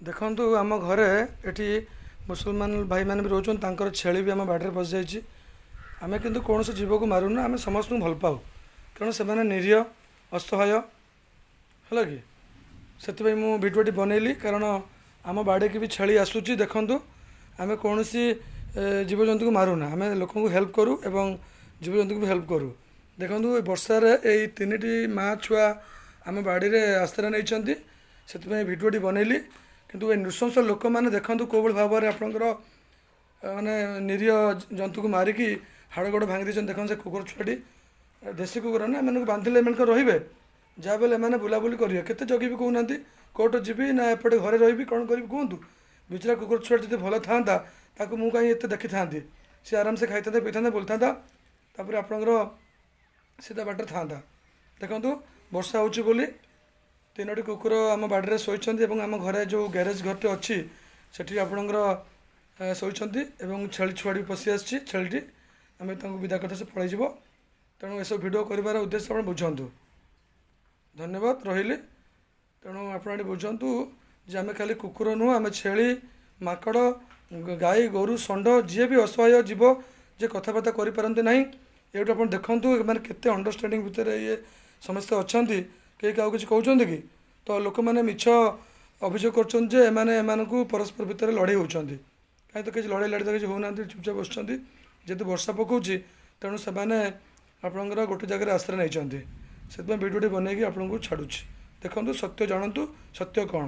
ଦେଖନ୍ତୁ, ଆମ ଘରେ ଏଠି ମୁସଲମାନ ଭାଇମାନେ ବି ରହୁଛନ୍ତି, ତାଙ୍କର ଛେଳି ବି ଆମ ବାଡ଼ିରେ ପଶିଯାଇଛି। ଆମେ କିନ୍ତୁ କୌଣସି ଜୀବକୁ ମାରୁନୁ, ଆମେ ସମସ୍ତଙ୍କୁ ଭଲ ପାଉ, କାରଣ ସେମାନେ ନିରୀହ, ଅସହାୟ, ହେଲା କି? ସେଥିପାଇଁ ମୁଁ ଭିଡ଼ିଓଟି ବନେଇଲି, କାରଣ ଆମ ବାଡ଼ିକି ବି ଛେଳି ଆସୁଛି। ଦେଖନ୍ତୁ, ଆମେ କୌଣସି ଜୀବଜନ୍ତୁକୁ ମାରୁନା, ଆମେ ଲୋକଙ୍କୁ ହେଲ୍ପ କରୁ ଏବଂ ଜୀବଜନ୍ତୁକୁ ବି ହେଲ୍ପ କରୁ। ଦେଖନ୍ତୁ, ଏ ବର୍ଷାରେ ଏଇ ତିନିଟି ମା ଛୁଆ ଆମ ବାଡ଼ିରେ ଆଶ୍ରୟ ନେଇଛନ୍ତି, ସେଥିପାଇଁ ଭିଡ଼ିଓଟି ବନେଇଲି। କିନ୍ତୁ ଏ ନୃଶଂସ ଲୋକମାନେ ଦେଖନ୍ତୁ କେଉଁଭଳି ଭାବରେ ଆପଣଙ୍କର ମାନେ ନିରୀହ ଜନ୍ତୁକୁ ମାରିକି ହାଡ଼ ଗୋଡ଼ ଭାଙ୍ଗି ଦେଇଛନ୍ତି। ଦେଖନ୍ତୁ, ସେ କୁକୁର ଛୁଆଟି ଦେଶୀ କୁକୁର ନା, ଏମାନଙ୍କୁ ବାନ୍ଧିଲେ ଏମାନେ କ'ଣ ରହିବେ? ଯାହା ବି ହେଲେ ଏମାନେ ବୁଲାବୁଲି କରିବେ। କେତେ ଜଗିବି କହୁନାହାନ୍ତି? କୋର୍ଟ ଯିବି ନା ଏପଟେ ଘରେ ରହିବି, କ'ଣ କରିବି କୁହନ୍ତୁ? ବିଚରା କୁକୁର ଛୁଆଟି ଯଦି ଭଲ ଥାନ୍ତା, ତାକୁ ମୁଁ କାହିଁ ଏତେ ଦେଖିଥାନ୍ତି? ସେ ଆରାମସେ ଖାଇଥାନ୍ତା, ପିଇଥାନ୍ତା, ବୁଲିଥାନ୍ତା, ତାପରେ ଆପଣଙ୍କର ସେ ତା ବାଟରେ ଥାନ୍ତା। ଦେଖନ୍ତୁ, ବର୍ଷା ହେଉଛି ବୋଲି ତିନୋଟି କୁକୁର ଆମ ବାଡ଼ିରେ ଶୋଇଛନ୍ତି ଏବଂ ଆମ ଘରେ ଯେଉଁ ଗ୍ୟାରେଜ ଘରଟି ଅଛି, ସେଠି ଆପଣଙ୍କର ଶୋଇଛନ୍ତି ଏବଂ ଛେଳି ଛୁଆଟି ପଶି ଆସିଛି। ଛେଳିଟି ଆମେ ତାଙ୍କୁ ବିଦା କଥା, ସେ ପଳେଇଯିବ। ତେଣୁ ଏସବୁ ଭିଡ଼ିଓ କରିବାର ଉଦ୍ଦେଶ୍ୟ ଆପଣ ବୁଝନ୍ତୁ। ଧନ୍ୟବାଦ, ରହିଲି। ତେଣୁ ଆପଣ ଏଠି ବୁଝନ୍ତୁ ଯେ ଆମେ ଖାଲି କୁକୁର ନୁହଁ, ଆମେ ଛେଳି, ମାଙ୍କଡ଼, ଗାଈ ଗୋରୁ, ଷଣ୍ଢ, ଯିଏ ବି ଅସହାୟ ଜୀବ, ଯିଏ କଥାବାର୍ତ୍ତା କରିପାରନ୍ତି ନାହିଁ। ଏଇଠୁ ଆପଣ ଦେଖନ୍ତୁ ଏମାନେ କେତେ ଅଣ୍ଡରଷ୍ଟାଣ୍ଡିଂ ଭିତରେ ଇଏ ସମସ୍ତେ ଅଛନ୍ତି। କେହି କାହାକୁ କିଛି କହୁଛନ୍ତି କି? ତ ଲୋକମାନେ ମିଛ ଅଭିଯୋଗ କରୁଛନ୍ତି ଯେ ଏମାନେ ଏମାନଙ୍କୁ ପରସ୍ପର ଭିତରେ ଲଢ଼େଇ ହେଉଛନ୍ତି। କାହିଁ ତ କିଛି ଲଢ଼େଇ ଲଢ଼େଇ ତ କିଛି ହେଉନାହାନ୍ତି, ଚୁପଚାପ ବସୁଛନ୍ତି। ଯେହେତୁ ବର୍ଷା ପକାଉଛି, ତେଣୁ ସେମାନେ ଆପଣଙ୍କର ଗୋଟେ ଜାଗାରେ ଆଶ୍ରୟ ନେଇଛନ୍ତି। ସେଥିପାଇଁ ଭିଡ଼ିଓଟି ବନେଇକି ଆପଣଙ୍କୁ ଛାଡ଼ୁଛି। ଦେଖନ୍ତୁ, ସତ୍ୟ ଜାଣନ୍ତୁ, ସତ୍ୟ କ'ଣ।